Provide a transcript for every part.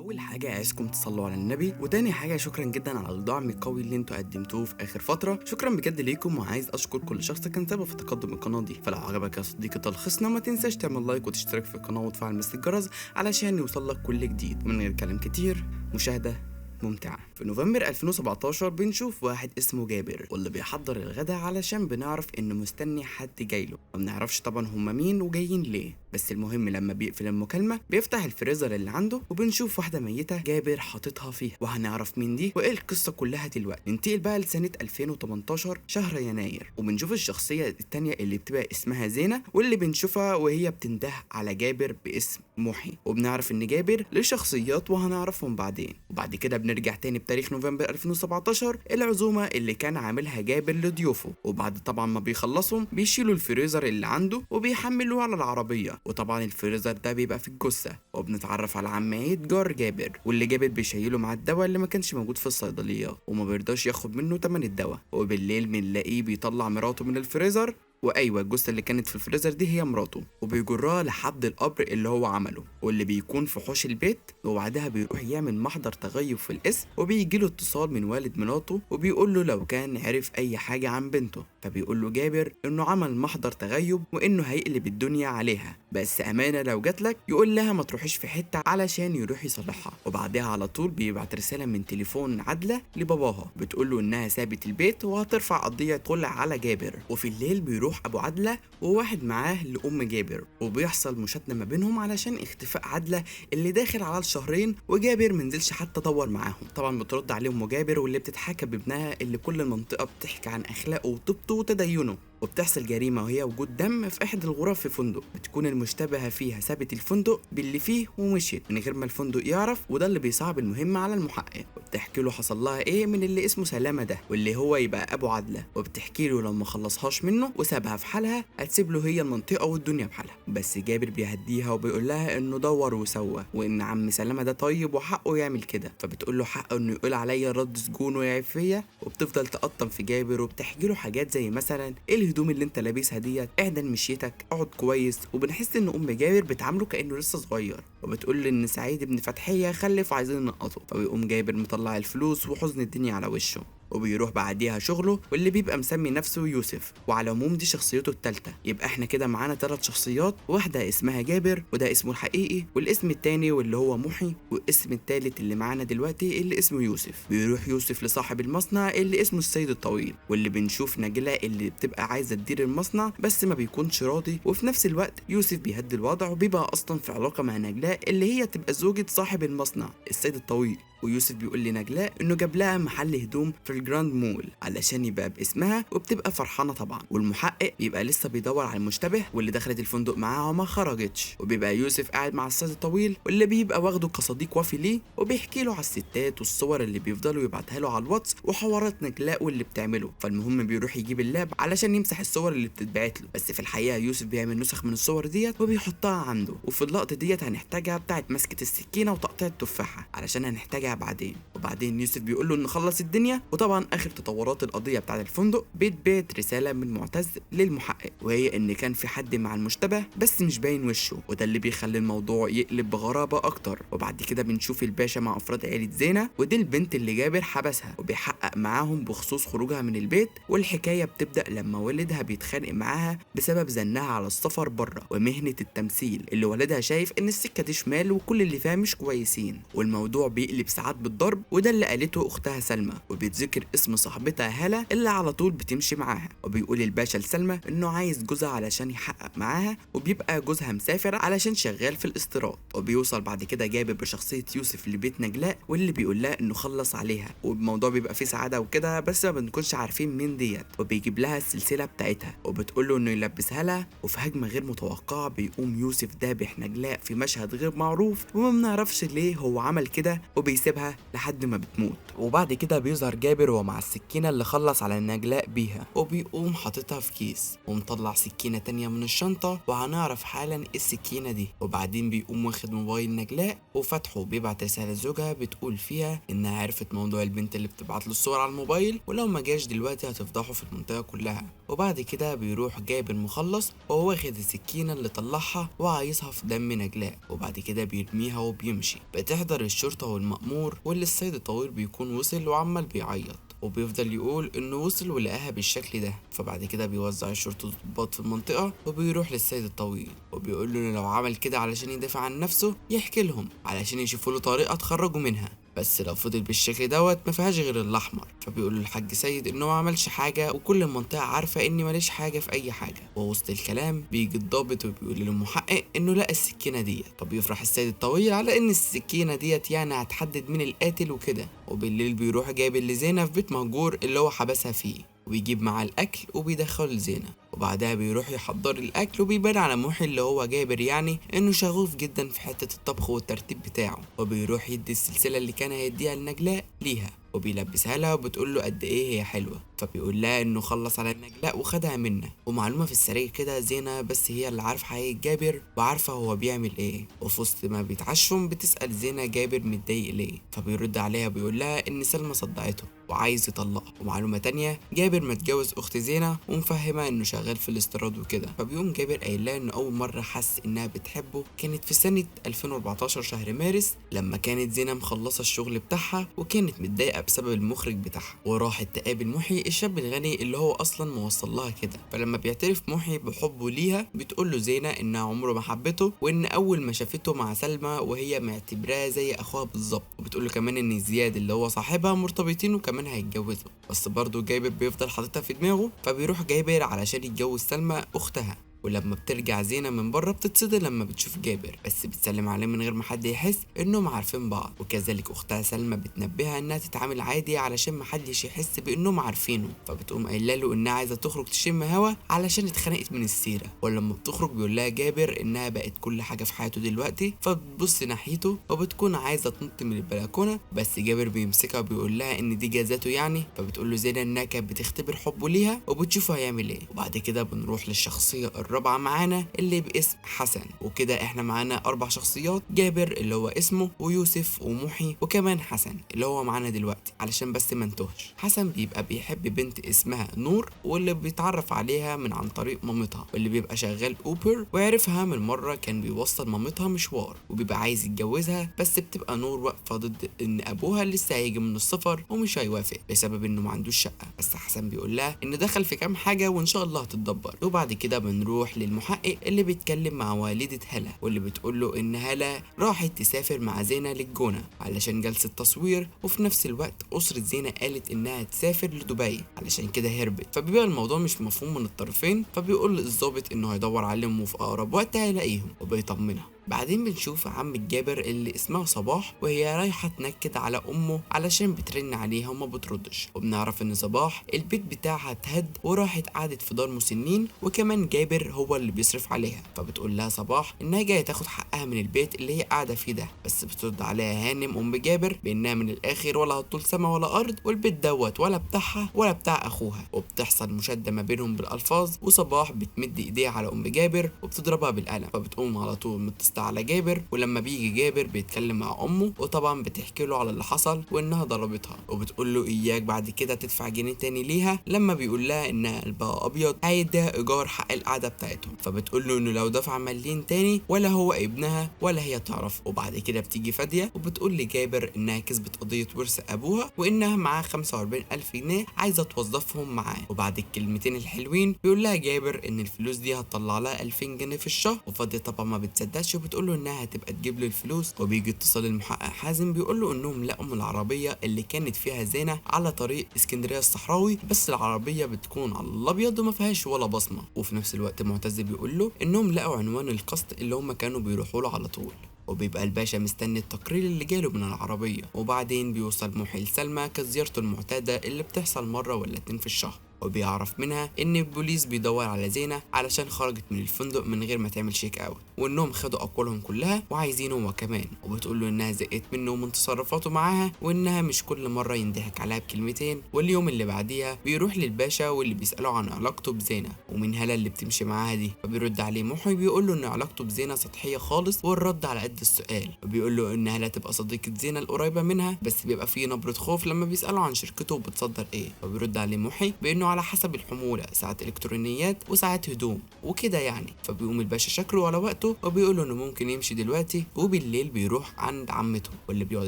اول حاجة عايزكم تصلوا على النبي، وتاني حاجة شكرا جدا على الدعم القوي اللي انتوا قدمتوه في اخر فترة، شكرا بجد ليكم. وعايز اشكر كل شخص كان سبب في تقدم القناة دي. فلو عجبك يا صديقي تلخيصنا ما تنساش تعمل like وتشترك في القناة وتفعل مثل الجرس علشان يوصلك كل جديد. من غير كلام كتير، مشاهده ممتعة. في نوفمبر 2017 بنشوف واحد اسمه جابر واللي بيحضر الغداء علشان بنعرف انه مستني حد جايله، ما بنعرفش طبعا هما مين وجايين ليه، بس المهم لما بيقفل المكالمة بيفتح الفريزر اللي عنده وبنشوف واحدة ميتة جابر حاططها فيها، وهنعرف مين دي وايه القصة كلها دلوقتي. ننتقل بقى لسنة 2018 شهر يناير، وبنشوف الشخصية التانية اللي بتبقى اسمها زينة، واللي بنشوفها وهي بتنده على جابر باسم محي، وبنعرف ان جابر ليه شخصيات وهنعرفهم بعدين. وبعد كده بنرجع تاني بتاريخ نوفمبر 2017 العزومة اللي كان عاملها جابر لضيوفه، وبعد طبعا ما بيخلصهم بيشيلوا الفريزر اللي عنده وبيحملوه على العربية، وطبعا الفريزر ده بيبقى في الجثة. وبنتعرف على عم عيد جار جابر، واللي جابر بيشيله مع الدواء اللي ما كانش موجود في الصيدلية وما بيرضاش ياخد منه تمن الدواء. وبالليل بنلاقيه بيطلع مراته من الفريزر، وايوة الجثة اللي كانت في الفريزر دي هي مراته، وبيجرها لحد القبر اللي هو عمله واللي بيكون في حوش البيت. وبعدها بيروح يعمل محضر تغيب في الاسم، وبيجي له اتصال من والد مراته وبيقول له لو كان عرف اي حاجة عن بنته، فبيقول له جابر انه عمل محضر تغيب وانه هيقلب الدنيا عليها، بس امانه لو جاتلك يقول لها ما تروحيش في حتة علشان يروح يصلحها. وبعدها على طول بيبعت رسالة من تليفون عادلة لباباها بتقول له انها سابت البيت وهترفع قضية خلع على جابر. وفي الليل بيروح ابو عادلة وواحد معاه لام جابر، وبيحصل مشادة ما بينهم علشان اختفاء عادلة اللي داخل على الشهرين، وجابر منزلش حتى دور معاهم. طبعا بترد عليهم جابر واللي بتتحكى بابنها اللي كل المنطقة بتحكي عن اخلاقه وطيبته وتدينه. وبتحصل جريمة وهي وجود دم في احد الغرف في فندق، بتكون المشتبهه فيها سابت الفندق باللي فيه ومشيت من غير ما الفندق يعرف، وده اللي بيصعب المهمة على المحقق. وبتحكي له حصل لها ايه من اللي اسمه سلامه ده واللي هو يبقى ابو عادلة، وبتحكي له لو ما خلصهاش منه وسابها في حالها هتسيب له هي المنطقة والدنيا بحالها. بس جابر بيهديها وبيقول لها انه دور وسوى وان عم سلامه ده طيب وحقه يعمل كده، فبتقول له حقه انه يقول عليا رد سجون ويعيب فيا. وبتفضل تقطم في جابر وبتحكي له حاجات زي مثلا ايه الهدوم اللي انت لابسها ديت، اعدل مشيتك، اقعد كويس. وبنحس ان ام جابر بتعامله كانه لسه صغير، وبتقول ان سعيد ابن فتحيه خلف وعايزين ننقطه، فبيقوم جابر مطلع الفلوس وحزن الدنيا على وشه. وبيروح بعديها شغله واللي بيبقى مسمي نفسه يوسف، وعلى العموم دي شخصيته الثالثة. يبقى احنا كده معانا 3 شخصيات، واحدة اسمها جابر وده اسمه الحقيقي، والاسم الثاني واللي هو محي، والاسم الثالث اللي معانا دلوقتي اللي اسمه يوسف. بيروح يوسف لصاحب المصنع اللي اسمه السيد الطويل، واللي بنشوف نجلاء اللي بتبقى عايزه تدير المصنع بس ما بيكونش راضي. وفي نفس الوقت يوسف بيهدي الوضع وبيبقى اصلا في علاقة مع نجلاء اللي هي تبقى زوجة صاحب المصنع السيد الطويل. ويوسف بيقول لنجلاء انه جاب لها محل هدوم في الجراند مول علشان يبقى باسمها، وبتبقى فرحانة طبعا. والمحقق بيبقى لسه بيدور على المشتبه واللي دخلت الفندق معاه وما خرجتش، وبيبقى يوسف قاعد مع السيد الطويل واللي بيبقى واخده كصديق وفي ليه، وبيحكي له على الستات والصور اللي بيفضلوا يبعتها له على الواتس وحوارات نجلاء واللي بتعمله. فالمهم بيروح يجيب اللاب علشان يمسح الصور اللي بتتبعت له، بس في الحقيقة يوسف بيعمل نسخ من الصور ديت وبيحطها عنده. وفي اللقطة ديت هنحتاجها بتاعت مسكه السكينة وتقطيع التفاحة علشان هنحتاجها بعدين. وبعدين يوسف بيقول له انه خلص الدنيا. وطبعا اخر تطورات القضية بتاعه الفندق بيتبعت رسالة من معتز للمحقق، وهي ان كان في حد مع المشتبه بس مش باين وشه، وده اللي بيخلي الموضوع يقلب بغرابة اكتر. وبعد كده بنشوف الباشا مع افراد عيله زينة، ودي البنت اللي جابر حبسها، وبيحقق معاهم بخصوص خروجها من البيت. والحكاية بتبدا لما والدها بيتخانق معاها بسبب زنها على السفر بره ومهنه التمثيل اللي والدها شايف ان السكة دي شمال وكل اللي فيها مش كويسين، والموضوع بيقلب ساعات بالضرب، وده اللي قالته اختها سلمى. وبيتذكر اسم صاحبتها هالة اللي على طول بتمشي معاها، وبيقول الباشا لسلمى انه عايز جوزها علشان يحقق معاها، وبيبقى جوزها مسافر علشان شغال في الاستيراد. وبيوصل بعد كده جابر بشخصية يوسف لبيت نجلاء واللي بيقول لها انه خلص عليها، والموضوع بيبقى فيه سعادة وكده بس ما بنكونش عارفين مين ديت. وبيجيب لها السلسلة بتاعتها وبتقول له انه يلبسها لها. وفي هجمة غير متوقعه بيقوم يوسف دابح نجلاء في مشهد غير معروف وما بنعرفش ليه هو عمل كده، وبيسيبها وبيسيبها لحد ما بتموت. وبعد كده بيظهر جابر ومع السكينة اللي خلص على نجلاء بيها، وبيقوم حاططها في كيس ومطلع سكينة تانية من الشنطة، وهنعرف حالا ايه السكينة دي. وبعدين بيقوم واخد موبايل نجلاء وفتحه وبيبعت رسالة لزوجها بتقول فيها انها عرفت موضوع البنت اللي بتبعت له الصور على الموبايل، ولو ما جاش دلوقتي هتفضحه في المنطقة كلها. وبعد كده بيروح جابر مخلص وهو واخد السكينة اللي طلعها وعايزها في دم نجلاء، وبعد كده بيرميها وبيمشي. بتحضر الشرطة والمأمور، واللي السيد الطويل بيكون وصل وعمال بيعيط وبيفضل يقول انه وصل ولقاها بالشكل ده. فبعد كده بيوزع الشرطة ضباط في المنطقة وبيروح للسيد الطويل وبيقول له انه لو عمل كده علشان يدافع عن نفسه يحكي لهم علشان يشوفوا له طريقة تخرجوا منها، بس لو فضل بالشكل دوت ما فيهاش غير الاحمر. فبيقول له الحاج سيد انه ما عملش حاجة وكل المنطقة عارفه اني ماليش حاجة في اي حاجة. ووسط الكلام بيجي الضابط وبيقول للمحقق انه لقى السكينة ديت، فبيفرح السيد الطويل على ان السكينة ديت يعني هتحدد مين القاتل وكده. وبالليل بيروح جايب لزينه في بيت مهجور اللي هو حبسها فيه، وبيجيب معاه الاكل وبيدخله لزينه، وبعدها بيروح يحضر الاكل. وبيبان على محي اللي هو جابر يعني انه شغوف جدا في حتة الطبخ والترتيب بتاعه، وبيروح يدي السلسلة اللي كان هيديها لنجلاء ليها وبيلبسها لها وبتقول له قد ايه هي حلوة، فبيقول لها انه خلص على النجلاء وخدها منه. ومعلومه في السريع كده، زينة بس هي اللي عارفه حقيقة جابر وعارفه هو بيعمل ايه. وفي وسط ما بيتعشوا بتسال زينة جابر متضايق ليه، فبيرد عليها بيقول لها ان سلمى صدعته وعايز يطلقها. ومعلومه تانية، جابر متجوز اخت زينة ومفهمه انه شغال في الاستيراد وكده. فبيقوم جابر قايل لها ان اول مرة حس انها بتحبه كانت في سنة 2014 شهر مارس، لما كانت زينة مخلصة الشغل بتاعها وكانت متضايقة بسبب المخرج بتاعها، وراحت تقابل محي الشاب الغني اللي هو اصلا موصل لها كده. فلما بيعترف محي بحبه ليها بتقول له زينة انها عمره ما حبته، وان اول ما شافته مع سلمى وهي معتبراه زي اخوها بالظبط، وبتقول له كمان ان زياد اللي هو صاحبها مرتبطين وكمان هيتجوزوا. بس برضه جابر بيفضل حاططها في دماغه، فبيروح جابر علشان يتجوز سلمى اختها. ولما بترجع زينة من بره بتتصدم لما بتشوف جابر، بس بتسلم عليه من غير ما حد يحس انهم عارفين بعض. وكذلك اختها سلمى بتنبهها انها تتعامل عادي علشان ما حدش يحس بانهم عارفينه، فبتقوم قايله له انها عايزه تخرج تشم هوا علشان اتخنقت من السيرة. ولما بتخرج بيقول لها جابر انها بقت كل حاجة في حياته دلوقتي، فبتبص ناحيته وبتكون عايزه تنط من البلكونه، بس جابر بيمسكها وبيقول لها ان دي جازاته يعني. فبتقول له زينة انها كانت بتختبر حبه ليها وبتشوفه هيعمل ايه. وبعد كده بنروح للشخصية الرابعة معانا اللي باسم حسن. وكده احنا معانا 4 شخصيات، جابر اللي هو اسمه، ويوسف ومحي، وكمان حسن اللي هو معانا دلوقتي علشان بس ما نتوهش. حسن بيبقى بيحب بنت اسمها نور، واللي بيتعرف عليها من عن طريق مامتها، واللي بيبقى شغال اوبر وعرفها من مرة كان بيوصل مامتها مشوار، وبيبقى عايز يتجوزها، بس بتبقى نور واقفة ضد ان ابوها لسه هيجي من السفر ومش هيوافق بسبب انه ما عندوش شقة. بس حسن بيقول لها ان دخل في كام حاجة وان شاء الله هتتدبر. وبعد كده بنروح للمحقق اللي بيتكلم مع والدة هلا، واللي بتقول له ان هلا راحت تسافر مع زينة للجونة علشان جلسة تصوير، وفي نفس الوقت أسرة زينة قالت انها تسافر لدبي علشان كده هربت. فبيبقى الموضوع مش مفهوم من الطرفين، فبيقول للظابط انه هيدور عليهم وفي اقرب وقت هيلاقيهم وبيطمنها. بعدين بنشوف عم جابر اللي اسمها صباح وهي رايحة تنكد على امه علشان بترن عليها وما بتردش، وبنعرف ان صباح البيت بتاعها اتهد وراحت قعدت في دار مسنين، وكمان جابر هو اللي بيصرف عليها. فبتقول لها صباح انها جاية تاخد حقها من البيت اللي هي قاعدة فيه ده، بس بترد عليها هانم ام جابر بانها من الاخر ولا هتطول سما ولا ارض، والبيت دوت ولا بتاعها ولا بتاع اخوها. وبتحصل مشاده ما بينهم بالالفاظ، وصباح بتمد ايديها على ام جابر وبتضربها بالقلم، فبتقوم على طول متصلة على جابر. ولما بيجي جابر بيتكلم مع امه، وطبعا بتحكي له على اللي حصل وانها ضربتها، وبتقول له اياك بعد كده تدفع جنيه تاني ليها. لما بيقول لها انها قلبها ابيض هيديها ايجار حق القعدة بتاعتهم، فبتقول له انه لو دفع مليم تاني ولا هو ابنها ولا هي تعرف. وبعد كده بتيجي فاديه وبتقول لجابر انها كسبت قضية ورث ابوها وانها معاها 45,000 جنيه عايزه توظفهم معاه. وبعد الكلمتين الحلوين بيقول لها جابر ان الفلوس دي هتطلع لها 2000 جنيه في الشهر، وفاديه طبعا ما بتصدقش وبتقول له انها هتبقى تجيب له الفلوس. وبيجي اتصال المحقق حازم بيقول له انهم لقوا من العربية اللي كانت فيها زينة على طريق اسكندرية الصحراوي، بس العربية بتكون على الابيض وما فيهاش ولا بصمة. وفي نفس الوقت معتز بيقول له انهم لقوا عنوان القسط اللي هم كانوا بيروحوا له على طول. وبيبقى الباشا مستني التقرير اللي جاله من العربية. وبعدين بيوصل محي لسلمى كزيارته المعتادة اللي بتحصل مرة ولا 2 في الشهر. وبيعرف منها ان البوليس بيدور على زينة علشان خرجت من الفندق من غير ما تعمل check out، وانهم خدوا اقوالهم كلها وعايزينه هو كمان. وبتقول له انها زهقت منه ومن تصرفاته معاها، وانها مش كل مرة يندهك عليها بكلمتين. واليوم اللي بعديها بيروح للباشا واللي بيساله عن علاقته بزينه ومن هلا اللي بتمشي معاها دي، فبيرد عليه محي بيقول له ان علاقته بزينه سطحية خالص والرد على قد السؤال، وبيقول له ان هلا تبقى صديقه زينة القريبة منها، بس بيبقى فيه نبره خوف لما بيساله عن شركته وبتصدر ايه. فبيرد عليه محي بانه على حسب الحمولة، ساعات الكترونيات وساعات هدوم وكده يعني. فبيقوم الباشا شكله على وقته وبيقول له انه ممكن يمشي دلوقتي. وبالليل بيروح عند عمته واللي بيقعد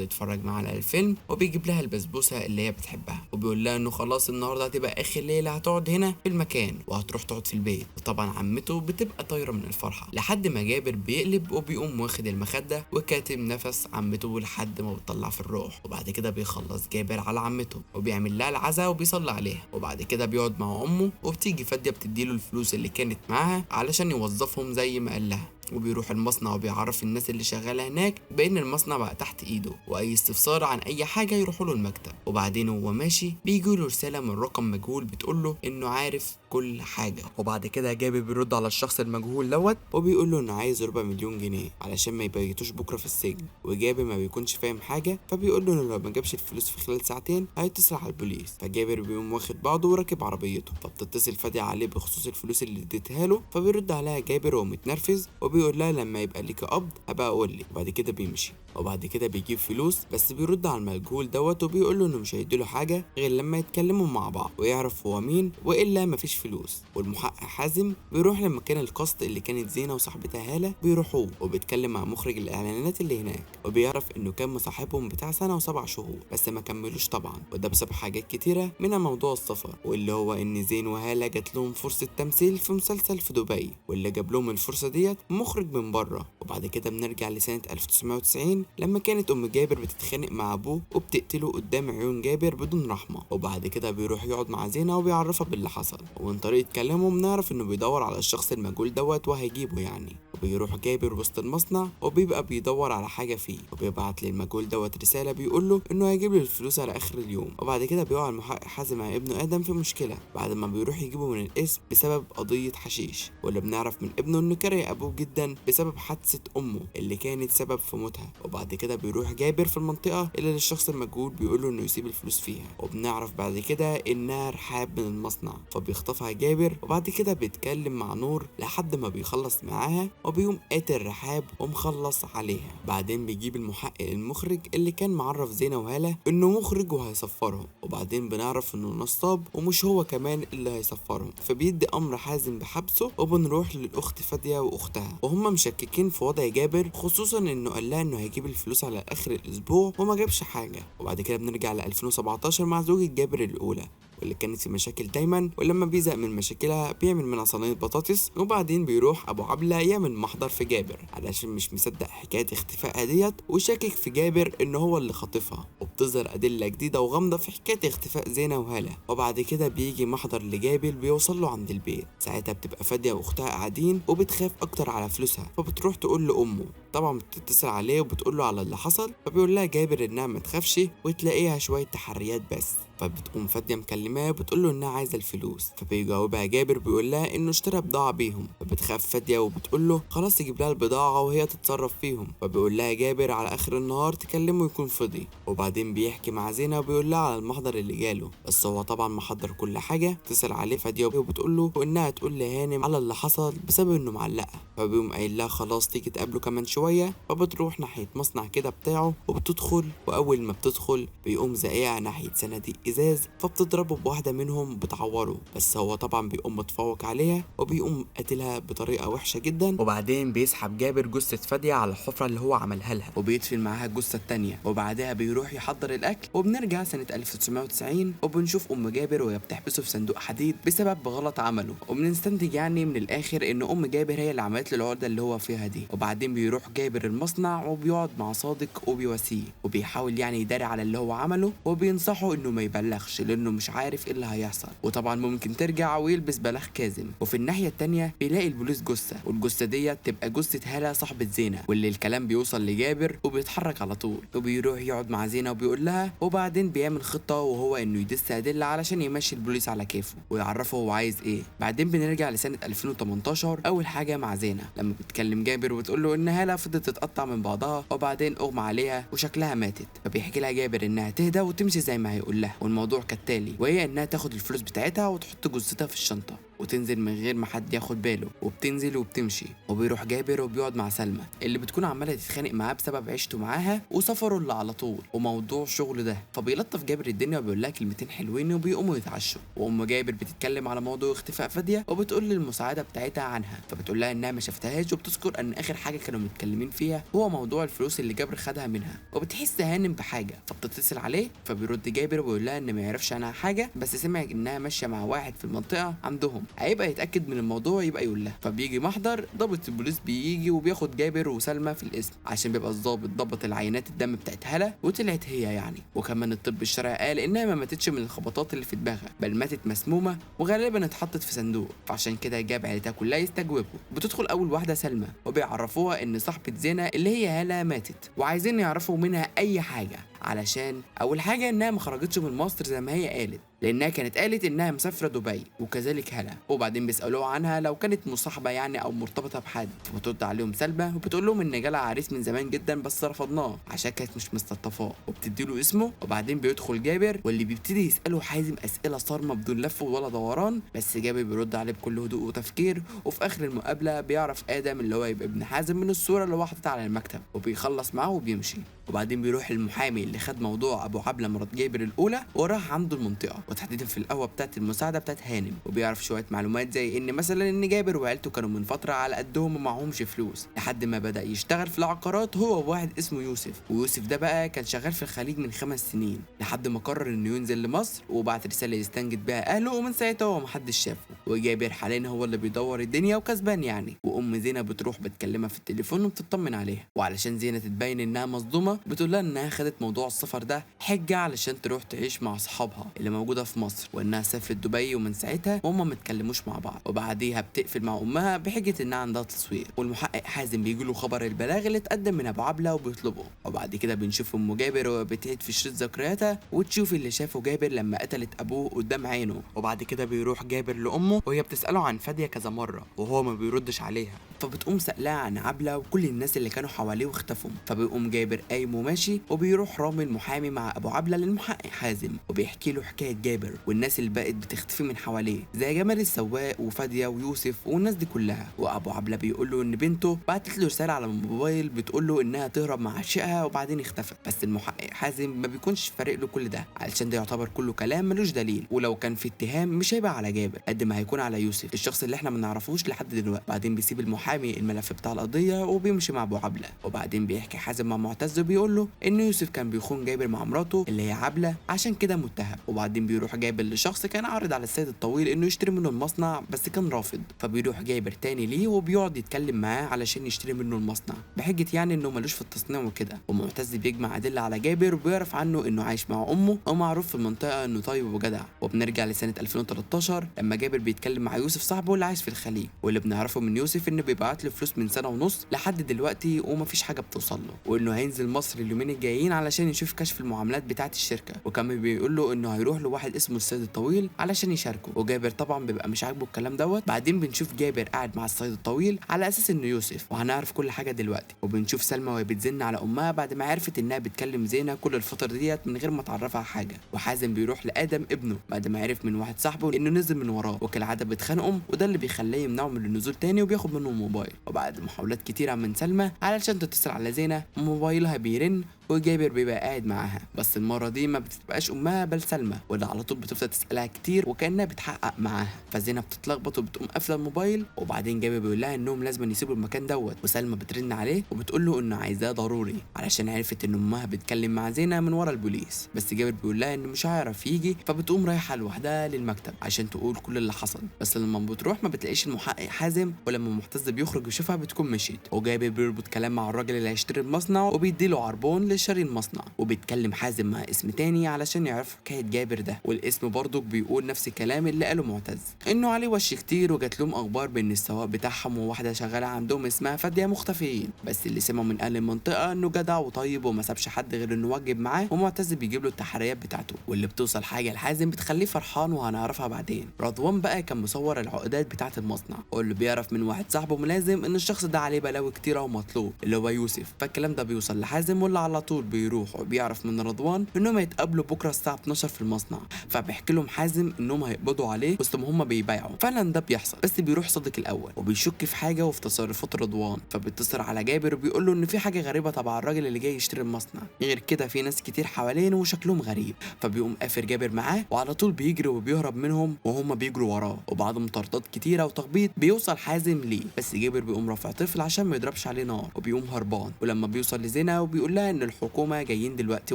يتفرج معاها على الفيلم، وبيجيب لها البسبوسه اللي هي بتحبها، وبيقول لها انه خلاص النهارده هتبقى اخر ليلة هتقعد هنا في المكان وهتروح تقعد في البيت. وطبعا عمته بتبقى طايره من الفرحة، لحد ما جابر بيقلب وبيقوم واخد المخدة وكاتم نفس عمته لحد ما بتطلع في الروح. وبعد كده بيخلص جابر على عمته وبيعمل لها العزاء وبيصلي عليها، وبعد كده بيقعد مع امه، وبتيجي فاديه بتديله الفلوس اللي كانت معاها علشان يوظفهم زي ما قال لها. وبيروح المصنع وبيعرف الناس اللي شغالة هناك بان المصنع بقى تحت ايده، واي استفسار عن اي حاجة يروحوا له المكتب. وبعدين هو ماشي بيجيله رسالة من رقم مجهول بتقول له انه عارف كل حاجة. وبعد كده جابر بيرد على الشخص المجهول دوت وبيقول له انه عايز 250,000 جنيه علشان ما يبيتوش بكره في السجن. وجابر ما بيكونش فاهم حاجة، فبيقول له انه لو ما جابش الفلوس في خلال ساعتين هيتصل على البوليس. فجابر بيقوم واخد بعضه وراكب عربيته، فبتتصل فادية عليه بخصوص الفلوس اللي اديتها له، فبيرد عليها جابر وهو متنرفز وبيقول لها لما يبقى ليك قبض هبقى اقول لك. وبعد كده بيمشي، وبعد كده بيجيب فلوس، بس بيرد على المجهول دوت وبيقول له انه مش هيديله حاجة غير لما يتكلموا مع بعض ويعرف هو مين، والا مفيش فلوس. والمحقق حازم بيروح لمكان القصد اللي كانت زينة وصاحبتها هاله بيروحوه، وبيتكلم مع مخرج الاعلانات اللي هناك، وبيعرف انه كان مصاحبهم بتاع سنة و7 شهور بس ما كملوش طبعا، وده بسبب حاجات كتيرة منها موضوع السفر، واللي هو ان زين وهاله جات لهم فرصة تمثيل في مسلسل في دبي، واللي جاب لهم الفرصة ديت مخرج من بره. وبعد كده بنرجع لسنه 1990 لما كانت ام جابر بتتخانق مع ابوه وبتقتله قدام عيون جابر بدون رحمه. وبعد كده بيروح يقعد مع زينة وبيعرفها باللي حصل، ومن طريقه كلامه بنعرف انه بيدور على الشخص المجهول دوت وهيجيبه يعني. وبيروح جابر وسط المصنع وبيبقى بيدور على حاجة فيه، وبيبعت للمجهول دوت رسالة بيقول له انه هيجيب له الفلوس على اخر اليوم. وبعد كده بيقع المحقق حازم مع ابنه ادم في مشكلة بعد ما بيروح يجيبه من القسم بسبب قضية حشيش، واللي بنعرف من ابنه انه كره ابوه جدا بسبب حادثه امه اللي كانت سبب في موتها. وبعد كده بيروح جابر في المنطقة اللي الشخص المجهول بيقول له انه يسيب الفلوس فيها، وبنعرف بعد كده انها رحاب من المصنع، فبيخطفها جابر. وبعد كده بيتكلم مع نور لحد ما بيخلص معاها وبيقوم قاتل رحاب ومخلص عليها. بعدين بيجيب المحقق المخرج اللي كان معرف زينة وهالة انه مخرج وهيسفرهم، وبعدين بنعرف انه نصاب ومش هو كمان اللي هيسفرهم، فبيدي امر حازم بحبسه. وبنروح للاخت فادية واختها وهم مشككين في وضع جابر، خصوصا انه قال لها انه هيجيب الفلوس على اخر الاسبوع وما جابش حاجة. وبعد كده بنرجع ل 2017 مع زوجة جابر الاولى واللي كانت في مشاكل دايما، ولما بيزهق من مشاكلها بيعمل منها صينية بطاطس. وبعدين بيروح ابو عبله يعمل محضر في جابر علشان مش مصدق حكاية اختفائها ديت، وشاكك في جابر ان هو اللي خاطفها، وبتظهر ادلة جديدة وغامضه في حكاية اختفاء زينة وهاله. وبعد كده بيجي محضر لجابر بيوصل له عند البيت، ساعتها بتبقى فاديه واختها قاعدين وبتخاف اكتر على فلوسها، فبتروح تقول لامه. طبعا بتتصل عليه وبتقول له على اللي حصل، فبيقول لها جابر انها ما تخافش وتلاقيها شوية تحريات بس. فبتقوم فاديه مكلماه وبتقول له انها عايزه الفلوس، فبيجاوبها جابر بيقول لها انه اشترى بضاعة بيهم. فبتخاف فاديه وبتقول له خلاص يجيب لها البضاعة وهي تتصرف فيهم، فبيقول لها جابر على اخر النهار تكلمه يكون فضي. وبعدين بيحكي مع زينة وبيقول لها على المحضر اللي جاله، بس هو طبعا محضر كل حاجة. اتصل عليه فاديه وبتقول له انها تقول لهانم على اللي حصل بسبب انه معلقه، فبيقوم قايل لها خلاص تيجي تقابله كمان شوية. فبتروح ناحية مصنع كده بتاعه وبتدخل، واول ما بتدخل بيقوم زقيها ناحية صناديق ازاز، فبتضربه بواحدة منهم بتعوره، بس هو طبعا بيقوم متفوق عليها وبيقوم قاتلها بطريقة وحشة جدا. وبعدين بيسحب جابر جثة فاديه على الحفرة اللي هو عملها لها وبيدفن معاها الجثة الثانية، وبعدها بيروح يحضر الاكل. وبنرجع سنة 1990 وبنشوف ام جابر وهي بتحبسه في صندوق حديد بسبب غلط عمله، وبنستنتج يعني من الاخر ان ام جابر هي اللي عملت له العقدة اللي هو فيها دي. وبعدين بيروح جابر المصنع وبيقعد مع صادق وبيواسيه وبيحاول يعني يداري على اللي هو عمله، وبينصحه انه ما يبلغش لانه مش عارف ايه اللي هيحصل، وطبعا ممكن ترجع ويلبس بلاغ كاذب. وفي الناحية الثانية بيلاقي البوليس جثة، والجثه ديت تبقى جثة هاله صاحبه زينة، واللي الكلام بيوصل لجابر وبيتحرك على طول، وبيروح يقعد مع زينة وبيقول لها، وبعدين بيعمل خطه وهو انه يدس ادلة علشان يمشي البوليس على كيفه ويعرفه هو عايز ايه. بعدين بنرجع لسنه 2018، اول حاجة مع زينة لما بتكلم جابر وبتقول له ان هاله فضلت تتقطع من بعضها وبعدين اغمى عليها وشكلها ماتت، فبيحكي لها جابر انها تهدى وتمشي زي ما هيقول لها، والموضوع كالتالي، وهي انها تاخد الفلوس بتاعتها وتحط جثتها في الشنطة وتنزل من غير ما حد ياخد باله، وبتنزل وبتمشي. وبيروح جابر وبيقعد مع سلمى اللي بتكون عماله تتخانق معاه بسبب عيشته معاها وسفره اللي على طول وموضوع شغله ده، فبيلطف جابر الدنيا وبيقول لها كلمتين حلوين وبيقوموا يتعشوا. وام جابر بتتكلم على موضوع اختفاء فاديه وبتقول للمساعدة بتاعتها عنها، فبتقول لها انها ما شافتهاش، وبتذكر ان اخر حاجة كانوا متكلمين فيها هو موضوع الفلوس اللي جابر خدها منها، وبتحس هانم بحاجة فبتتصل عليه، فبيرد جابر وبيقول لها ان ما يعرفش عنها حاجة، بس سمع انها ماشية مع واحد في المنطقة عندهم، هيبقى يتاكد من الموضوع يبقى يقول لها. فبيجي محضر ضابط البوليس بيجي وبياخد جابر وسلمى في القسم عشان بيبقى الضابط ضبط العينات الدم بتاعت هاله وطلعت هي يعني، وكمان الطب الشرعي قال انها ما ماتتش من الخبطات اللي في دماغها بل ماتت مسمومة وغالبا اتحطت في صندوق، فعشان كده جاب عيلتها كلها يستجوبوا. بتدخل اول واحدة سلمى وبيعرفوها ان صاحبه زينة اللي هي هاله ماتت، وعايزين يعرفوا منها اي حاجة، علشان اول حاجة انها ما خرجتش من مصر زي ما هي قالت، لانها كانت قالت انها مسافرة دبي، وكذلك هلا. وبعدين بيسالوها عنها لو كانت مصاحبه يعني او مرتبطة بحد، فبترد عليهم سلمى وبتقول لهم ان جالها عريس من زمان جدا بس رفضناه عشان كانت مش مستلطفاه، وبتدي له اسمه. وبعدين بيدخل جابر واللي بيبتدي يساله حازم اسئلة صارمة بدون لف ولا دوران، بس جابر بيرد عليه بكل هدوء وتفكير. وفي اخر المقابلة بيعرف ادم اللي هو يبقى ابن حازم من الصورة اللي هو حاططها على المكتب، وبيخلص معاه وبيمشي. وبعدين بيروح المحامي اللي خد موضوع ابو عبله مرات جابر الاولى وراح عنده المنطقة، وتحديدا في القهوة بتاعه المساعدة بتاعه هانم، وبيعرف شوية معلومات زي ان مثلا ان جابر وعيلته كانوا من فترة على قدهم ومعهمش فلوس، لحد ما بدا يشتغل في العقارات هو وواحد اسمه يوسف، ويوسف ده بقى كان شغال في الخليج من 5 سنين لحد ما قرر انه ينزل لمصر وبعت رسالة يستنجد بيها اهله، ومن ساعتها هو محدش شافه. وجابر حاليا هو اللي بيدور الدنيا وكسبان يعني. وام زينة بتروح بتكلمها في التليفون وبتطمن عليها، وعلشان زينة تتبين انها مصدومة بتقول لها انها خدت موضوع السفر ده حجه علشان تروح تعيش مع اصحابها اللي موجودة في مصر، وانها سافرت دبي ومن ساعتها وهم ما اتكلموش مع بعض. وبعديها بتقفل مع امها بحجة انها عندها تصوير، والمحقق حازم بيجي له خبر البلاغ اللي اتقدم من ابو عبله وبيطلبه. وبعد كده بنشوف ام جابر وهي بتعيد في شريط ذكرياتها وتشوف اللي شافه جابر لما قتلت ابوه قدام عينه. وبعد كده بيروح جابر لامه وهي بتساله عن فاديه كذا مرة وهو ما بيردش عليها، فبتقوم سألها عن عبله وكل الناس اللي كانوا حواليه واختفوا. فبيقوم جابر قايم وماشي وبيروح رامي المحامي مع ابو عبله للمحقق حازم، وبيحكي له حكاية جابر والناس اللي بقت بتختفي من حواليه زي جمال السواق وفاديه ويوسف والناس دي كلها. وابو عبله بيقول له ان بنته بعتت له رسالة على الموبايل بتقول له انها تهرب مع عشيقها وبعدين اختفت، بس المحقق حازم ما بيكونش فارق له كل ده علشان ده يعتبر كله كلام ملوش دليل، ولو كان في اتهام مش هيبقى على جابر قد ما هيكون على يوسف الشخص اللي احنا ما نعرفوش لحد دلوقتي. بعدين بيسيب المحامي الملف بتاع القضية وبيمشي مع ابو عبله. وبعدين بيحكي حازم مع معتز وبيقول له ان يوسف كان بيخون جابر مع مراته اللي هي عبله عشان كده متهم. وبعدين بيروح جابر لشخص كان عارض على السيد الطويل انه يشتري منه المصنع بس كان رافض، فبيروح جابر تاني ليه وبيقعد يتكلم معاه علشان يشتري منه المصنع بحجة يعني انه ملوش في التصنيع وكده. ومعتز بيجمع ادلة على جابر وبيعرف عنه انه عايش مع امه ومعروف في المنطقة انه طيب وجدع. وبنرجع لسنه 2013 لما جابر بيتكلم مع يوسف صاحبه اللي عايش في الخليج، واللي بنعرفه من يوسف انه بيبعت له فلوس من 1.5 سنة لحد دلوقتي ومفيش حاجة بتوصل له، وانه هينزل مصر اليومين الجايين علشان يشوف كشف المعاملات بتاعه الشركة. وكمان بيقول له انه هيروح لواحد اسمه السيد الطويل علشان يشاركه، وجابر طبعا بيبقى مش عاجبه الكلام دوت. بعدين بنشوف جابر قاعد مع السيد الطويل على اساس انه يوسف، وهنعرف كل حاجة دلوقتي. وبنشوف سلمى وهي بتزن على امها بعد ما عرفت انها بتكلم زينة كل الفترة ديت من غير ما تعرفها حاجة. وحازم بيروح لادم ابنه بعد ما عرف من واحد صاحبه انه نزل من وراه، وكالعادة بيتخانقوا وده اللي بيخليه يمنعه من النزول تاني وبياخد منه الموبايل. وبعد محاولات كتيرة من سلمى علشان تتصل على زينة موبايلها بيرن وجابر بيبقى قاعد معاها، بس المرة دي ما بتبقاش امها بل سلمى، واللي على طول بتفضل تسالها كتير وكانها بتحقق معاها. فزينه بتتلخبط وبتقوم قافله الموبايل، وبعدين جابر بيقول لها انهم لازم يسيبوا المكان دوت، وسلمى بترن عليه وبتقول له انه عايزاه ضروري علشان عرفت ان امها بتكلم مع زينة من ورا البوليس. بس جابر بيقول لها انه مش هيعرف يجي، فبتقوم رايحة لوحدها للمكتب عشان تقول كل اللي حصل. بس لما بتروح ما بتلاقيش المحقق حازم، ولما معتز بيخرج يشوفها بتكون مشيت. وجابر بيربط كلام مع الراجل اللي هيشتري المصنع وبيديله عربون لشاري المصنع، وبيتكلم حازم مع اسم تاني علشان يعرف حكاية جابر ده، والاسم برضك بيقول نفس الكلام اللي قاله معتز، انه عليه وش كتير وجات لهم اخبار بان السواق بتاعهم وواحدة شغالة عندهم اسمها فاديه مختفيين، بس اللي سمعوا من اهل المنطقة انه جدع وطيب وما سابش حد غير انه وجب معاه، ومعتز بيجيب له التحريات بتاعته، واللي بتوصل حاجة لحازم بتخليه فرحان وهنعرفها بعدين. رضوان بقى كان مصور العقودات بتاعه المصنع، واللي بيعرف من واحد صاحبه ملازم ان الشخص ده عليه بلاوي كتيرة ومطلوب اللي هو يوسف. فالكلام ده بيوصل لحازم واللي على طول بيروح وبيعرف من رضوان انهم هيتقابلوا بكره الساعة 12 في المصنع. فبيحكي لهم حازم انهم هيقبضوا عليه وسط ما هم بيبايعوا، فعلا ده بيحصل، بس بيروح صادق الاول وبيشك في حاجة وفي تصرفات رضوان، فبيتصل على جابر وبيقول له ان في حاجة غريبة تبع الراجل اللي جاي يشتري المصنع، غير كده في ناس كتير حوالينه وشكلهم غريب. فبيقوم قافر جابر معاه وعلى طول بيجري وبيهرب منهم وهم بيجروا وراه، وبعد مطاردات كتيرة وتخبيط بيوصل حازم ليه، بس جابر بيقوم رافع طفل عشان ما يضربش عليه نار وبيقوم هربان. ولما بيوصل لزينه وبيقول لها ان الحكومة جايين دلوقتي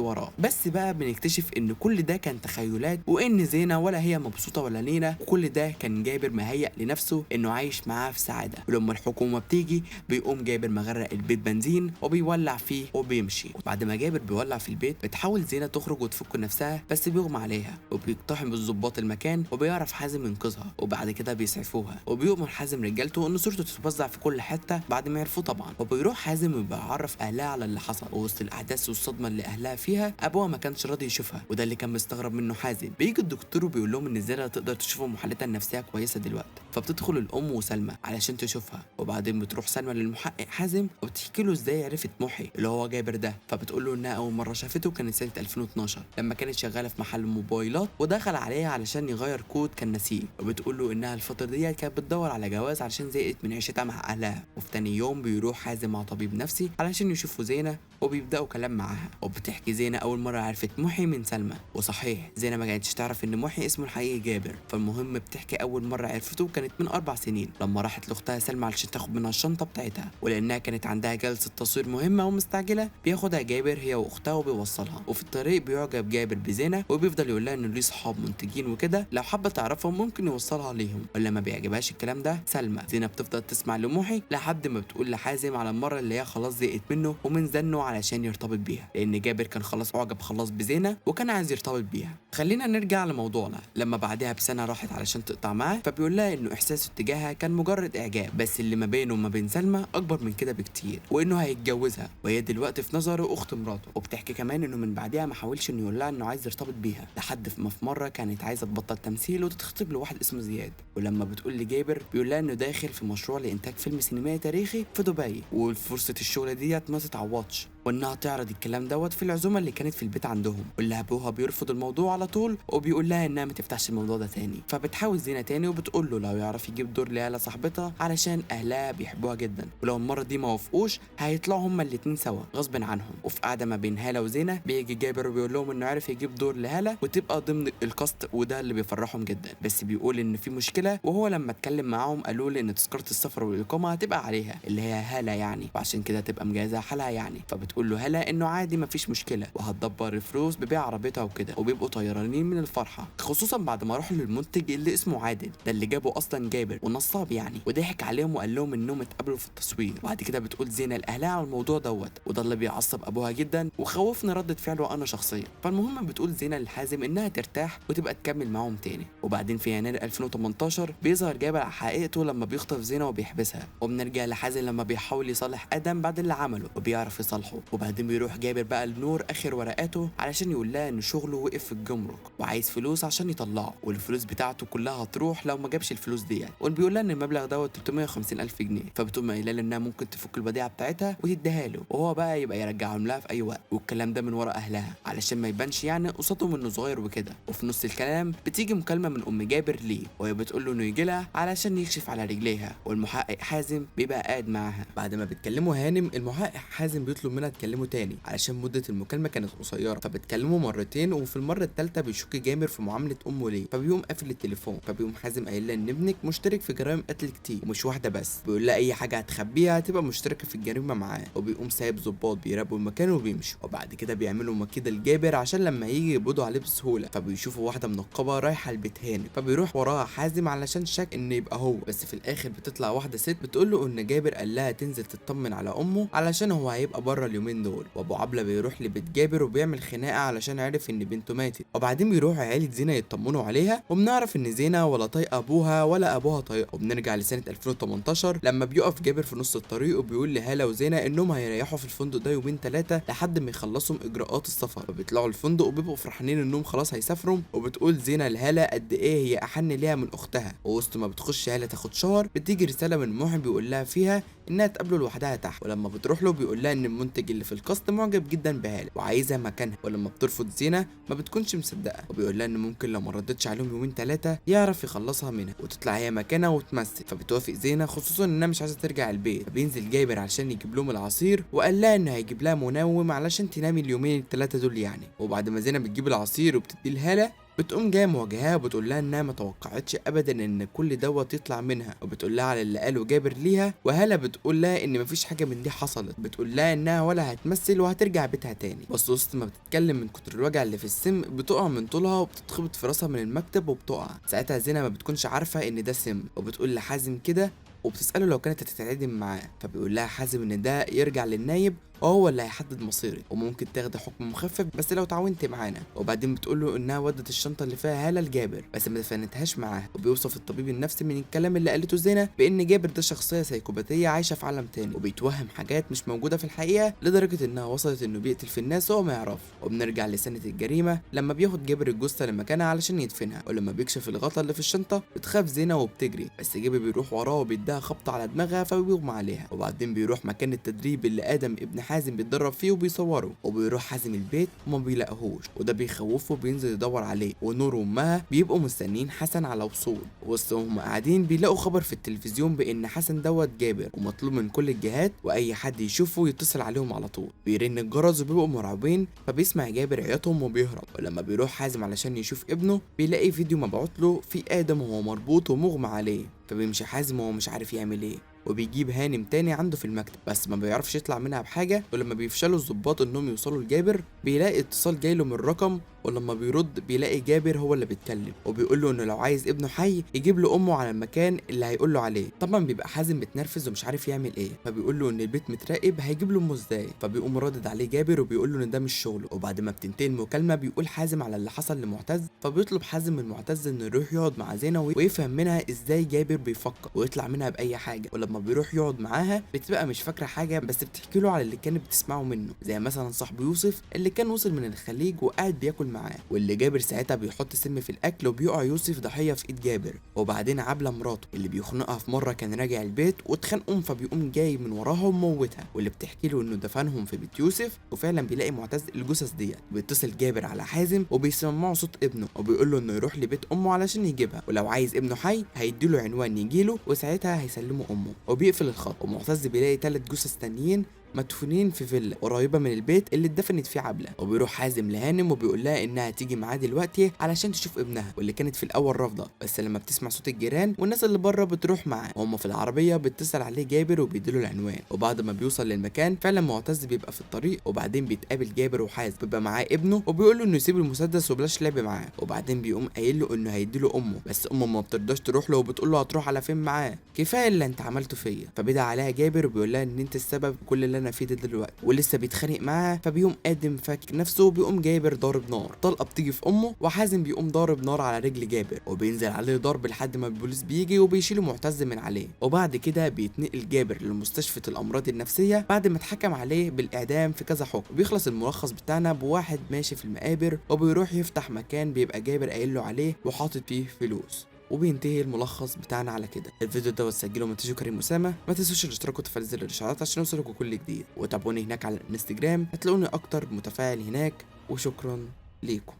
وراه، بس بقى بنكتشف ان كل ده كان تخيلات، وان زينة ولا هي مبسوطة ولا لينا، وكل ده كان جابر مهيأ لنفسه انه عايش معاها في سعادة. ولما الحكومة بتيجي بيقوم جابر مغرق البيت بنزين وبيولع فيه وبيمشي. وبعد ما جابر بيولع في البيت بتحاول زينة تخرج وتفك نفسها، بس بيغمى عليها وبيقتحم الضباط المكان وبيعرف حازم ينقذها، وبعد كده بيسعفوها. وبيؤمر حازم رجالته ان صورته تتوزع في كل حتة بعد ما يعرفوه طبعا. وبيروح حازم وبيعرف اهلها على اللي حصل، ووسط الاحداث والصدمه اللي اهلها فيها ابوها ما كانش راضي يشوفها، وده اللي كان مستغرب منه حازم. بيجي الدكتور وبيقول لهم ان زينة تقدر تشوفهم وحالتها النفسية كويسة دلوقتي، فبتدخل الام وسلمى علشان تشوفها. وبعدين بتروح سلمى للمحقق حازم وبتحكي له ازاي عرفت محي اللي هو جابر ده، فبتقول له انها اول مرة شافته كانت سنة 2012 لما كانت شغالة في محل موبايلات ودخل عليها علشان يغير كود كان ناسيه، وبتقول له انها الفترة دي كانت بتدور على جواز علشان زهقت من عيشتها مع اهلها. وفي تاني يوم بيروح حازم مع طبيب نفسي علشان يشوفوا زينة وبيبداوا كلام معاها. وبتحكي زينة اول مرة عرفت محي من سلمى، وصحيح زينة ما كانتش تعرف ان محي اسمه الحقيقي جابر. فالمهم بتحكي اول مرة عرفته كانت من 4 سنين لما راحت لاختها سلمى علشان تاخد منها الشنطة بتاعتها، ولانها كانت عندها جلسه تصوير مهمة ومستعجله بياخدها جابر هي واختها وبيوصلها. وفي الطريق بيعجب جابر بزينه وبيفضل يقول لها انه ليه صحاب منتجين وكده، لو حابة تعرفهم ممكن يوصلها ليهم، ولا ما بيعجبهاش الكلام ده سلمى. زينة بتفضل تسمع لمحي لحد ما بتقول لحازم على المرة اللي هي خلاص زهقت منه ومن زنه علشان يرتبط بيها، لان جابر كان خلاص اعجب خلاص بزينه وكان عايز يرتبط بيها. خلينا نرجع لموضوعنا. لما بعدها بسنة راحت علشان تقطع معاه، فبيقول لها انه احساسه تجاهها كان مجرد اعجاب، بس اللي ما بينه وما بين سلمى اكبر من كده بكتير، وانه هيتجوزها وهي دلوقتي في نظره اخت مراته. وبتحكي كمان انه من بعدها ما حاولش انه يقول لها انه عايز يرتبط بيها، لحد ما في مرة كانت عايزه تبطل تمثيل وتتخطب لواحد اسمه زياد. ولما بتقول لجابر بيقول لها انه داخل في مشروع لانتاج فيلم سينمائي تاريخي في دبي، وفرصه الشغل ديت ما تتعوضش، وانها تعرض الكلام دوت في العزومة اللي كانت في البيت عندهم. واللي ابوها بيرفض الموضوع على طول وبيقول لها انها ما تفتحش الموضوع ده تاني. فبتحاول زينة تاني وبتقول له لو يعرف يجيب دور ليالى صاحبتها علشان اهلها بيحبوها جدا، ولو المرة دي ما وافقوش هيطلعوا هما الاتنين سوا غصب عنهم. وفي قعدة ما بين هاله وزينه بيجي جابر وبيقول لهم انه عرف يجيب دور لهاله وتبقى ضمن ال cast، وده اللي بيفرحهم جدا. بس بيقول ان في مشكلة، وهو لما اتكلم معاهم قالوا له ان تذكره السفر والاقامة هتبقى عليها اللي هي هاله يعني، وعشان كده تبقى مجهزة حالها يعني. فبتقول له هاله انه عادي مفيش مشكلة وهتدبر الفلوس ببيع عربيتها وكده، وبيبقوا طيرانين من الفرحة، خصوصا بعد ما راحوا للمنتج اللي اسمه عادل ده اللي جابه اصلا جابر ونصاب يعني، وضحك عليهم وقال لهم انهم اتقابلوا في التصوير. وبعد كده بتقول زينة لاهلها على الموضوع دوت، وده اللي بيعصب ابوها جدا وخوفني ردة فعله انا شخصيا. فالمهم بتقول زينة لحازم انها ترتاح وتبقى تكمل معاهم تاني. وبعدين في يناير 2018 بيظهر جابر على حقيقته لما بيخطف زينة وبيحبسها. وبنرجع لحازم لما بيحاول يصالح ادم بعد اللي عمله وبيعرف يصالحه. وبعدين بيروح جابر بقى لنور اخر ورقاته علشان يقول لها ان شغله وقف في الجمرك وعايز فلوس عشان يطلعه، والفلوس بتاعته كلها هتروح لو ما جابش الفلوس ديت. وبيقول لها ان المبلغ دوت 350 الف جنيه، فبتقوم قايله له انها ممكن تفك الوديعة بتاعتها وتديها له، وهو بقى يبقى يرجعهم لها في اي وقت. والكلام ده من ورا اهلها علشان ما يبانش يعني قصادهم انه صغير وكده. وفي نص الكلام بتيجي مكالمة من ام جابر ليه، وهي بتقول له انه يجي لها علشان يكشف على رجليها، والمحقق حازم بيبقى قاعد معاها. بعد ما بتكلموا هانم المحقق حازم بيطلب منها تكلمه تاني علشان مده المكالمة كانت قصيرة، فبتكلمه مرتين، وفي المرة الثالثة بيشك جابر في معاملة امه ليه، فبيقوم قافل التليفون. فبيقوم حازم قايل لها ان ابنك مشترك في جرائم قتل كتير ومش واحدة بس، بيقول لها اي حاجة هتخبيها هتبقى مشتركة في الجريمة معاه، وبيقوم سايب ظباط بيراقبوا المكان وبيمشوا. وبعد كده بيعملوا مكيده لجابر عشان لما يجي يقبضوا عليه بسهولة، فبيشوفوا واحدة منقبة رايحة لبيت هانم، فبيروح وراها حازم علشان شك ان يبقى هو، بس في الاخر بتطلع واحدة ست بتقول له ان جابر قال لها تنزل تطمن على امه علشان هو هيبقى بره اليومين دول. وابو عبله بيروح لبيت جابر وبيعمل خناقه علشان عرف ان بنته ماتت. وبعدين بيروحوا عيله زينة يطمنوا عليها، وبنعرف ان زينة ولا طايقة ابوها ولا ابوها طايقة. وبنرجع لسنه 2018 لما بيقف جابر في نص الطريق وبيقول لهاله وزينه انهم هيريحوا في الفندق ده يومين 3 لحد ما يخلصوا اجراءات السفر. فبيطلعوا الفندق وبيبقوا فرحانين انهم خلاص هيسافروا، وبتقول زينة لهاله قد ايه هي احن ليها من اختها. ووسط ما بتخش هاله تاخد شاور بتيجي رسالة من محي بيقول لها فيها انها تقابله لوحدها تحت، ولما بتروح له بيقول لها ان المنتج اللي في ال cast معجب جدا بهاله وعايزها مكانها. ولما بترفض زينة ما بتكونش مصدقه، وبيقول لها ان ممكن لو ما ردتش عليهم يومين 3 يعرف يخلصها منها وتطلع هي مكانها وتمثل. فبتوافق زينة خصوصا انها مش عايزه ترجع البيت. فبينزل جابر علشان يجيب لهم العصير، وقال لها انه هيجيب لها منوم علشان تنام اليومين ال3 دول يعني. وبعد ما زينة بتجيب العصير وبتدي لهاله بتقوم جاية مواجهاها وبتقول لها انها ما توقعتش ابدا ان كل دوت يطلع منها، وبتقول لها على اللي قاله جابر ليها. وهاله بتقول لها ان مفيش حاجة من دي حصلت، بتقول لها انها ولا هتمثل وهترجع بيتها تاني. بس وسط ما بتتكلم من كتر الوجع اللي في السم بتقع من طولها وبتتخبط في راسها من المكتب وبتقع. ساعتها زينة ما بتكونش عارفه ان ده سم، وبتقول لحازم كده وبتسأله لو كانت هتتعدم معاه، فبيقول لها حازم ان ده يرجع للنايب وهو اللي هيحدد مصيرك وممكن تاخد حكم مخفف بس لو تعاونت معانا. وبعدين بتقول له انها ودت الشنطة اللي فيها هاله لجابر بس ما دفنتهاش معاها. وبيوصف الطبيب النفسي من الكلام اللي قالته زينة بان جابر ده شخصية سيكوباتيه عايشه في عالم تاني وبيتوهم حاجات مش موجودة في الحقيقة لدرجة انها وصلت انه بيقتل في الناس وهو ما يعرفش. وبنرجع لسنه الجريمة لما بياخد جابر الجثة لمكانها علشان يدفنها، ولما بيكشف الغطا اللي في الشنطة بتخاف زينة وبتجري، بس جابر بيروح وراه وبيديها خبطه على دماغها فبيغمى عليها. وبعدين بيروح مكان التدريب اللي ادم ابن حازم بيتدرب فيه وبيصوره، وبيروح حازم البيت وما بيلاقيهوش وده بيخوفه وبينزل يدور عليه. ونور وامها بيبقوا مستنيين حسن على وصول، وسط وهم قاعدين بيلاقوا خبر في التلفزيون بان حسن دوت جابر ومطلوب من كل الجهات واي حد يشوفه يتصل عليهم على طول. بيرن الجرس وبيبقوا مرعوبين، فبيسمع جابر عياطهم وبيهرب. ولما بيروح حازم علشان يشوف ابنه بيلاقي فيديو مبعوت له في ادم وهو مربوط ومغمى عليه، فبيمشي حازم وهو مش عارف يعمل ايه، وبيجيب هانم تاني عنده في المكتب بس ما بيعرفش يطلع منها بحاجة. ولما بيفشلوا الظباط انهم يوصلوا لجابر بيلاقي اتصال جايله من رقم، ولما بيرد بيلاقي جابر هو اللي بيتكلم وبيقول له انه لو عايز ابنه حي يجيب له امه على المكان اللي هيقول له عليه. طبعا بيبقى حازم متنرفز ومش عارف يعمل ايه، فبيقول له ان البيت متراقب هيجيب له امه ازاي، فبيقوم رادد عليه جابر وبيقول له ان ده مش شغله. وبعد ما بتنتهي المكالمة بيقول حازم على اللي حصل لمعتز، فبيطلب حازم من معتز انه يروح يقعد مع زينة ويفهم منها ازاي جابر بيفكر ويطلع منها باي حاجة. ولما بيروح يقعد معاها بتبقى مش فاكره حاجة، بس بتحكي له على اللي كانت بتسمعه منه، زي مثلا صاحبه يوسف اللي كان وصل من الخليج وقاعد بياكل معاه، واللي جابر ساعتها بيحط سم في الاكل وبيقع يوسف ضحية في ايد جابر. وبعدين عبله مراته اللي بيخنقها في مرة كان راجع البيت واتخانقوا، فبيقوم جاي من وراها وموتها، واللي بتحكي له انه دفنهم في بيت يوسف، وفعلا بيلاقي معتز الجثث ديت. بيتصل جابر على حازم وبيسمعه صوت ابنه وبيقول له انه يروح لبيت امه علشان يجيبها، ولو عايز ابنه حي هيديله عنوان يجيله وساعتها هيسلمه امه، وبيقفل الخط. ومعتز بيلاقي 3 جثث تانيين مدفونين في فيلا قريبه من البيت اللي اتدفنت فيه عبله. وبيروح حازم لهانم وبيقول لها انها تيجي معاه دلوقتي علشان تشوف ابنها، واللي كانت في الاول رافضه، بس لما بتسمع صوت الجيران والناس اللي بره بتروح معاه. وهم في العربية بيتصل عليه جابر وبيديله العنوان، وبعد ما بيوصل للمكان فعلا معتز بيبقى في الطريق. وبعدين بيتقابل جابر وحازم، بيبقى معاه ابنه وبيقول له انه يسيب المسدس وبلاش لعب معاه. وبعدين بيقوم قايل له انه هيديله امه، بس امه ما بترضاش تروح له وبتقول له هتروح على فين معاه، كفاية اللي انت عملته فيا. فبيدعي عليها جابر وبيقول لها ان انت السبب كل اللي انا فيه ده دلوقتي، ولسه بيتخانق معاها. فبيقوم قادم فك نفسه وبيقوم جابر ضارب نار، طلقه بتيجي في امه، وحازم بيقوم ضارب نار على رجل جابر وبينزل عليه ضرب لحد ما البوليس بيجي وبيشيلوا معتز من عليه. وبعد كده بيتنقل جابر لمستشفى الامراض النفسية بعد ما اتحكم عليه بالاعدام في كذا حكم. بيخلص الملخص بتاعنا بواحد ماشي في المقابر وبيروح يفتح مكان بيبقى جابر قايل له عليه وحاطط فيه فلوس، وبينتهي الملخص بتاعنا على كده. الفيديو ده وتسجله منتجه كريم اسامة. ما تنسوش الاشتراك وتفعيل زر الاشعارات عشان يوصلكوا كل جديد، وتابعوني هناك على الانستجرام هتلاقوني اكتر متفاعل هناك. وشكرا ليكم.